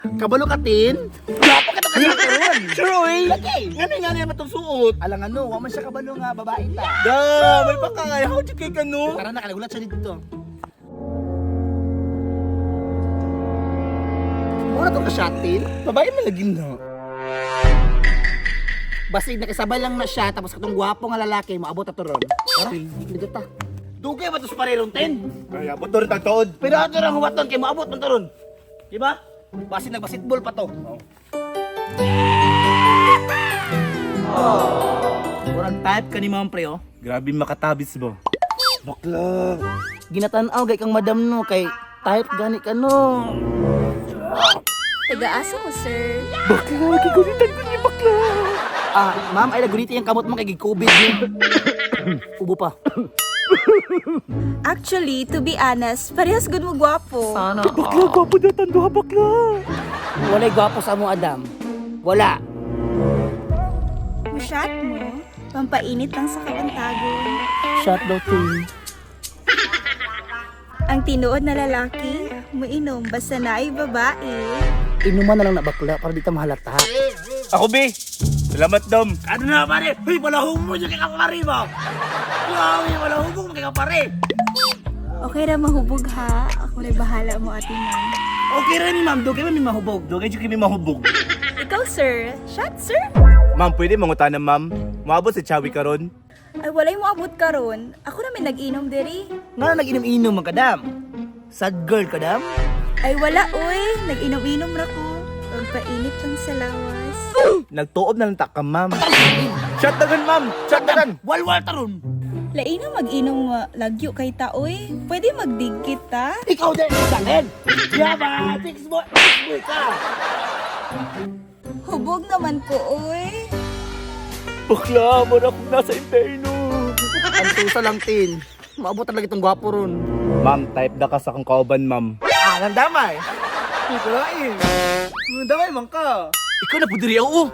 Kabalo ka, Tin. Gwapo ka to kasi karon. Sure, oy. Lagi. Ngano nga niya matong suot? Alang ano, wa man siya kabalo nga babae ta. Da, may pakay. How you kay kano? Tara na, kanagulat siya dito. Muna to ka shot, Tin. Babae man lagi no. Basig nakisabay lang na siya tapos katong gwapo nga lalaki moabot ato ron. Tara, dito ta. Dugay ba to sa pareron, Tin? Kaya abot rin tagtuod. Pero ato ra huwaton kay moabot man to ron. Di ba? Basin nagbasketball pa to. Murag type ka ni ma'am pre oh. Grabe makatabis ba? Bakla. Ginatan-aw gay kang madam no kay type gani ka no. Taga-asa mo, sir. Bakla, gigunitan ko ni bakla. Ah, ma'am ay naguliti ang kamot mo kay gi-COVID yun. Ubo pa. Actually, to be honest, parehas good mo gwapo. Sana. Bakla, gwapo na tando ha, bakla. Walay gwapo sa mo Adam. Wala. Masyat mo, pampainit lang sa kabantagon. Shot daw team. Ang tinuod na lalaki, muinom basta na ay babae. Inuman na lang na bakla para di ta mahalata. Ako, be. Salamat, Dom. Ano na pare? Hoy, wala humo niyo kay kapare mo. Grabe, wala humo kay kapare. Okay ra mahubog ha. Ako rin bahala mo ate ma'am. Okay ra ni ma'am, dugay man mi mahubog. Dugay jud kami mahubog. Ikaw sir, shot sir. Ma'am, pwede mangutana, ma'am. Moabot si Chawi karon. Ay walay mo abot karon. Ako na may nag-inom diri. Nga nag-inom-inom man kadam. Sad girl kadam. Ay wala oy, nag-inom-inom ra ko. Pampainit lang sa lawas. Nagtuob na lang ta ka, ma'am. Shot dagan, ma'am. Shot dagan. Walwal taron. Lain na mag-inom lagyo kay taoy. Pwede magdigkit ta. Ikaw din dalhin. Yaba, fix boy, fix boy ka. Hubog naman ko oy. Bakla, mura akong nasa imperno. Antusa lang tin. Maabot talaga itong gwapo ron. Ma'am, type da ka sa akong kauban, ma'am. Ah, nandamay. Ikaw Nandamay man ka. Ikaw na po diri oo.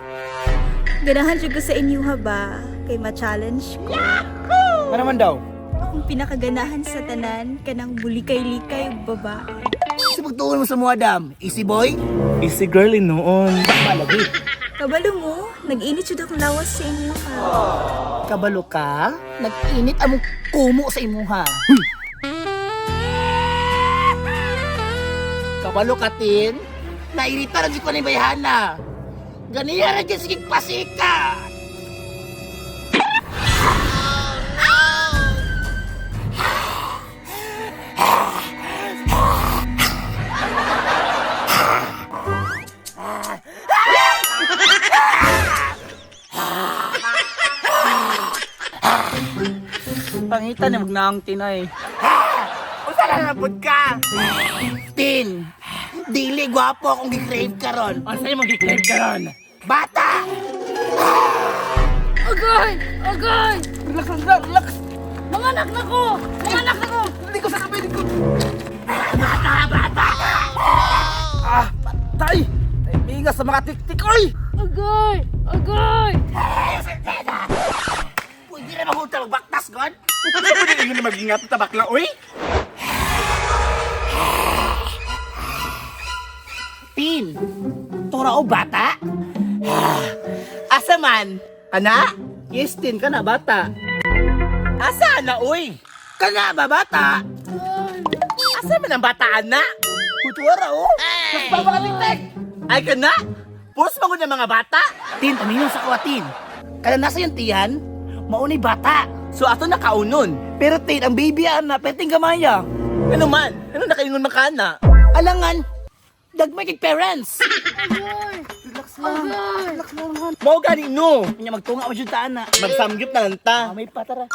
Ganahan jud ko sa inyo ha ba? Kay ma-challenge ko. Ano naman daw? Akong pinakaganahan sa tanan kanang bulikay-likay ug babae. Kasi pagtuon mo sa mga dam, easy boy, Easy girly noon. palagi. Kabalo mo, nag-init jud akong lawas sa inyo ha. Kabalo ka, nag-init among kumo sa imuha. Kabalo ka, Tin. Nairita na ko ni Bayhana. Ganiya na dyan sige pasika. Pangitan ni magnaang tinay. Usa na napod ka. Tin, dili gwapo akong gi-crave karon. Ano sa'yo mag-claim ka ron? Bata! Agay! Agay! Relax lang, relax. Mga anak na ko! Mga anak na ko! Hindi ko sa kamay ko. Bata, bata! Ah, patay! Taiminga sa mga tiktik, oy! Agay! Agay! Pwede na mahulta magbaktas, God? Ano po din ingon na mag-ingat ta bakla, oy? Tin, tura o bata? Asa man? Kana? Yes, Tin, kana bata. Asa na, oy? Kana ba bata? Asa man ang bataan na? Kutuara o. Mas pa mga tiktik! Ay kana? Puros mangon ng mga bata. Tin, tumingon sa kuwa, Tin. Kana nasa yung tiyan, maunay bata. So ato nakaunon. Pero Tin, ang baby ana, peting gamaya. Ano man? Ano nakaingon man kana? Alangan, dagmay kay parents. Agay! Relax lang. Agay! Relax lang, han. Mao gani no. Nya magtunga mo jud ta ana. Magsamgyup na lang ta. Mamay pa tara.